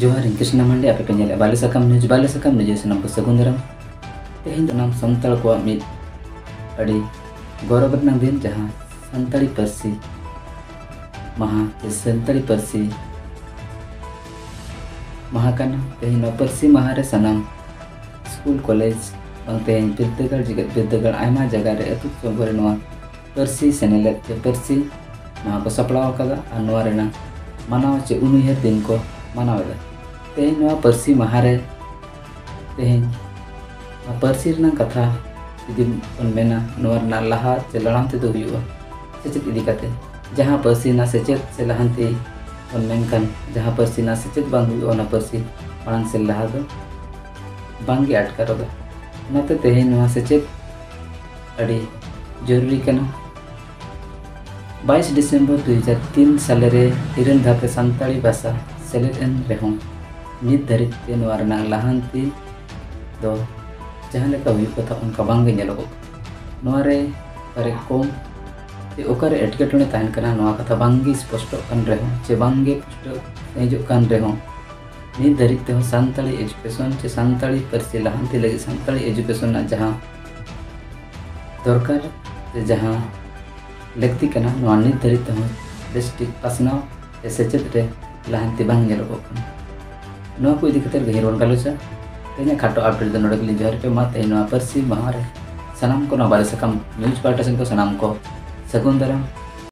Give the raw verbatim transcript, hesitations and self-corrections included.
ᱡᱚᱦᱟᱨ, ᱤᱧ ᱠᱨᱤᱥᱱᱟ ᱢᱟᱱᱰᱤ, ᱟᱯᱮ ᱯᱮ ᱧᱮᱞᱮᱫᱼᱟ ᱵᱟᱞᱮ ᱥᱟᱠᱟᱢ ᱱᱤᱭᱩᱡᱽ᱾ ᱵᱟᱞᱮ ᱥᱟᱠᱟᱢ ᱱᱤᱭᱩᱡᱽ ᱥᱟᱱᱟᱢ ᱠᱚ ᱥᱟᱹᱜᱩᱱ ᱫᱟᱨᱟᱢ᱾ ᱛᱮᱦᱮᱧ ᱫᱚ ᱥᱟᱱᱟᱢ ᱥᱟᱱᱛᱟᱲ ᱠᱚᱣᱟᱜ ᱢᱤᱫ ᱟᱹᱰᱤ ᱜᱚᱨᱚᱵᱽ ᱨᱮᱱᱟᱜ ᱫᱤᱱ, ᱡᱟᱦᱟᱸ ᱥᱟᱱᱛᱟᱲᱤ ᱯᱟᱹᱨᱥᱤ ᱢᱟᱦᱟ ᱥᱮ ᱥᱟᱱᱛᱟᱲᱤ ᱯᱟᱹᱨᱥᱤ ᱢᱟᱦᱟ ᱠᱟᱱᱟ᱾ ᱛᱮᱦᱮᱧ ᱱᱚᱣᱟ ᱯᱟᱹᱨᱥᱤ ᱢᱟᱦᱟ ᱨᱮ ᱥᱟᱱᱟᱢ ᱥᱠᱩᱞ, ᱠᱚᱞᱮᱡᱽ, ᱵᱟᱝ ᱛᱮᱦᱮᱧ ᱵᱤᱨᱫᱟᱹᱜᱟᱲ, ᱡᱮᱜᱮᱛ ᱵᱤᱨᱫᱟᱹᱜᱟᱲ, ᱟᱭᱢᱟ ᱡᱟᱭᱜᱟ ᱨᱮ ᱟᱹᱛᱩ ᱫᱤᱥᱚᱢ ᱠᱚᱨᱮ ᱱᱚᱣᱟ ᱯᱟᱹᱨᱥᱤ ᱥᱮᱱᱮᱞᱮᱫ ᱪᱮ ᱯᱟᱹᱨᱥᱤ ᱢᱟᱦᱟ ᱠᱚ ᱥᱟᱯᱲᱟᱣ ᱟᱠᱟᱫᱟ ᱟᱨ ᱱᱚᱣᱟ ᱨᱮᱱᱟᱜ ᱢᱟᱱᱟᱣ ᱪᱮ ᱩᱱᱩᱭᱦᱟᱹᱨ ᱫᱤᱱ ᱠᱚ ᱢᱟᱱᱟᱣ ᱮᱫᱟ᱾ ᱛᱮᱦᱮᱧ ᱱᱚᱣᱟ ᱯᱟᱹᱨᱥᱤ ᱢᱟᱦᱟ ᱨᱮ ᱛᱮᱦᱮᱧ ᱱᱚᱣᱟ ᱯᱟᱹᱨᱥᱤ ᱨᱮᱱᱟᱜ ᱠᱟᱛᱷᱟ ᱡᱩᱫᱤ ᱵᱚᱱ ᱢᱮᱱᱟ, ᱱᱚᱣᱟ ᱨᱮᱱᱟᱜ ᱞᱟᱦᱟ ᱪᱮ ᱞᱟᱲᱟᱝ ᱛᱮᱫᱚ ᱦᱩᱭᱩᱜᱼᱟ ᱥᱮᱪᱮᱫ ᱤᱫᱤ ᱠᱟᱛᱮ᱾ ᱡᱟᱦᱟᱸ ᱯᱟᱹᱨᱥᱤ ᱨᱮᱱᱟᱜ ᱥᱮᱪᱮᱫ ᱥᱮ ᱞᱟᱦᱟᱱᱛᱤ ᱵᱚᱱ ᱢᱮᱱᱠᱷᱟᱱ, ᱡᱟᱦᱟᱸ ᱯᱟᱹᱨᱥᱤ ᱨᱮᱱᱟᱜ ᱥᱮᱪᱮᱫ ᱵᱟᱝ ᱦᱩᱭᱩᱜᱼᱟ, ᱚᱱᱟ ᱯᱟᱹᱨᱥᱤ ᱢᱟᱲᱟᱝ ᱥᱮᱫ ᱞᱟᱦᱟ ᱫᱚ ᱵᱟᱝᱜᱮ ᱟᱴᱠᱟᱨᱚᱜᱼᱟ᱾ ᱚᱱᱟᱛᱮ ᱛᱮᱦᱮᱧ ᱱᱚᱣᱟ ᱥᱮᱪᱮᱫ ᱟᱹᱰᱤ ᱡᱚᱨᱩᱨᱤ ᱠᱟᱱᱟ᱾ ᱵᱟᱭᱤᱥ ᱰᱤᱥᱮᱢᱵᱚᱨ ᱫᱩ ᱦᱟᱡᱟᱨ ᱛᱤᱱ ᱥᱟᱞᱮ ᱨᱮ ᱤᱨᱟᱹᱞ ᱫᱷᱟᱯ ᱨᱮ ᱥᱟᱱᱛᱟᱲᱤ ᱵᱷᱟᱥᱟ ᱥᱮᱞᱮᱫ ᱮᱱ ᱨᱮᱦᱚᱸ, ᱱᱤᱛ ᱫᱷᱟᱹᱨᱤᱡ ᱛᱮ ᱱᱚᱣᱟ ᱨᱮᱱᱟᱜ ᱞᱟᱦᱟᱱᱛᱤ ᱫᱚ ᱡᱟᱦᱟᱸ ᱞᱮᱠᱟ ᱦᱩᱭᱩᱜ ᱠᱟᱛᱷᱟ, ᱚᱱᱠᱟ ᱵᱟᱝᱜᱮ ᱧᱮᱞᱚᱜᱚᱜ ᱠᱟᱱᱟ᱾ ᱱᱚᱣᱟ ᱨᱮ ᱚᱠᱟᱨᱮ ᱠᱚᱢ ᱥᱮ ᱚᱠᱟᱨᱮ ᱮᱴᱠᱮᱴᱚᱬᱮ ᱛᱟᱦᱮᱱ ᱠᱟᱱᱟ, ᱱᱚᱣᱟ ᱠᱟᱛᱷᱟ ᱵᱟᱝᱜᱮ ᱥᱯᱚᱥᱴᱚᱜ ᱠᱟᱱ ᱨᱮᱦᱚᱸ ᱪᱮ ᱵᱟᱝᱜᱮ ᱯᱩᱥᱴᱟᱹᱣ ᱦᱤᱡᱩᱜ ᱠᱟᱱ ᱨᱮᱦᱚᱸ, ᱱᱤᱛ ᱫᱷᱟᱹᱨᱤᱡ ᱛᱮᱦᱚᱸ ᱥᱟᱱᱛᱟᱲᱤ ᱮᱡᱩᱠᱮᱥᱚᱱ ᱪᱮ ᱥᱟᱱᱛᱟᱲᱤ ᱯᱟᱹᱨᱥᱤ ᱞᱟᱦᱟᱱᱛᱤ ᱞᱟᱹᱜᱤᱫ ᱥᱟᱱᱛᱟᱲᱤ ᱮᱡᱩᱠᱮᱥᱚᱱ ᱨᱮᱱᱟᱜ ᱡᱟᱦᱟᱸ ᱫᱚᱨᱠᱟᱨ ᱥᱮ ᱡᱟᱦᱟᱸ ᱞᱟᱹᱠᱛᱤ ᱠᱟᱱᱟ, ᱱᱚᱣᱟ ᱱᱤᱛ ᱫᱷᱟᱹᱨᱤᱡ ᱛᱮᱦᱚᱸ ᱵᱮᱥ ᱴᱷᱤᱠ ᱯᱟᱥᱱᱟᱣ ᱥᱮ ᱥᱮᱪᱮᱫ ᱨᱮ ᱞᱟᱦᱟᱱᱛᱤ ᱵᱟᱝ ᱧᱮᱞᱚᱜᱚᱜ ᱠᱟᱱᱟ᱾ ᱱᱚᱣᱟ ᱠᱚ ᱤᱫᱤ ᱠᱟᱛᱮ ᱜᱟᱹᱦᱤᱨ ᱵᱚᱱ ᱜᱟᱞᱚᱪᱟ᱾ ᱛᱮᱦᱮᱧᱟᱜ ᱠᱷᱟᱴᱚ ᱟᱯᱰᱮᱴ ᱫᱚ ᱱᱚᱰᱮ ᱜᱮᱞᱤᱧ ᱡᱚᱦᱟᱨ ᱯᱮ ᱢᱟ᱾ ᱛᱮᱦᱮᱧ ᱱᱚᱣᱟ ᱯᱟᱹᱨᱥᱤ ᱢᱟᱦᱟ ᱨᱮ ᱥᱟᱱᱟᱢ ᱠᱚ, ᱱᱚᱣᱟ ᱵᱟᱞᱮ ᱥᱟᱠᱟᱢ ᱱᱤᱭᱩᱡᱽ ᱯᱟᱦᱴᱟ ᱥᱮᱱ ᱠᱚ ᱥᱟᱱᱟᱢ ᱠᱚ ᱥᱟᱹᱜᱩᱱ ᱫᱟᱨᱟᱢ᱾